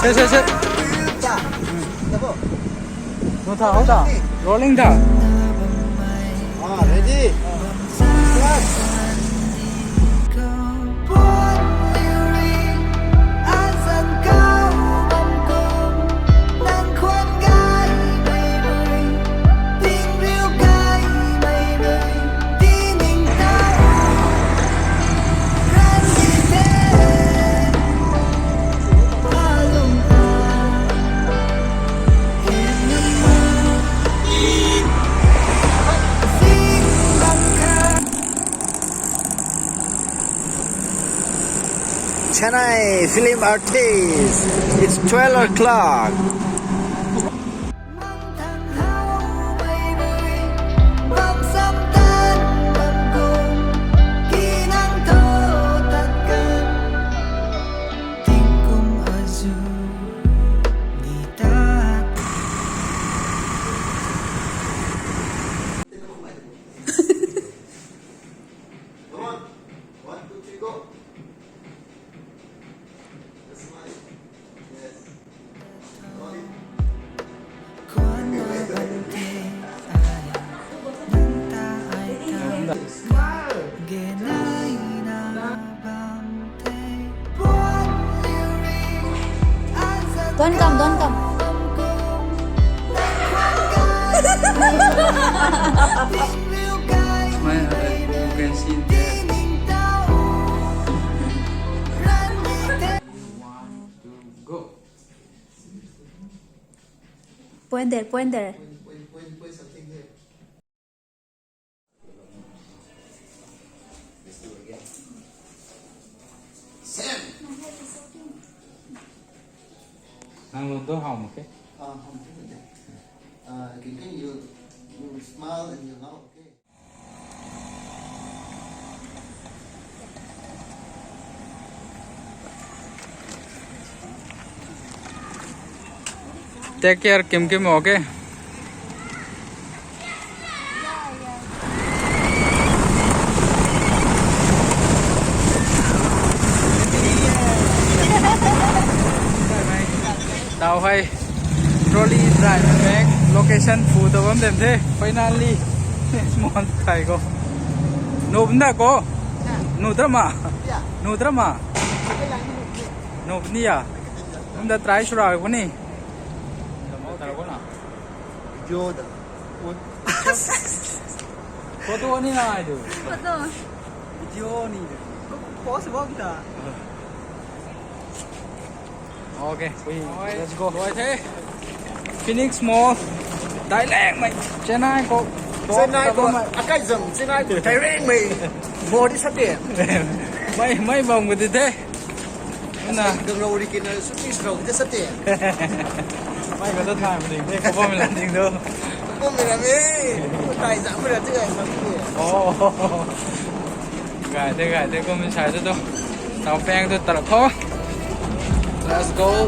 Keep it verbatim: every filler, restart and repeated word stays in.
Set, set, set. Nunc tha, how tha? Rolling tha. Ah, ready? Start. Chennai film artist. It's twelve o'clock. Come on. One, two, three, go. That's nice. Yes. Got it. Smile. Don't come, don't come. My, uh, you can see there. One, two, go. Point there, point there. Point, point, point, point something there. Let's do it again. Sam! Nang lun tu how mak khe? Ah, how mak khe. Uh, again, you, you smile and you laugh, okay? Take care, Kim Kim, okay? Tau hei trolley drive back location phu ta bam dem the. Finally, small thai ko. Nu bunda ko. Nu drama. Nu drama. Nu ni ya. Bunda try sura ko ni. Video da. Photo ni na ai du. Photo. Video ni. Pause bam ta. Okay, let's go. Luai the. Phoenix Mall. Dailengmei. Chennai ko. Chennai ko. Akai zam Chennai ko. Dailengmei. Mall di sa te. Mei, mei bam ko di the. Na. Gang rau ri kin na su ti rau di sa te. Mei ko to thai ma ding the. Ko bam la ding do. Ko bam la me. Ko tai zam ra ti ai sa te. Oh. Gay the, gay the, kum sai tu tu. Tau peng tu tar tho. Let's go.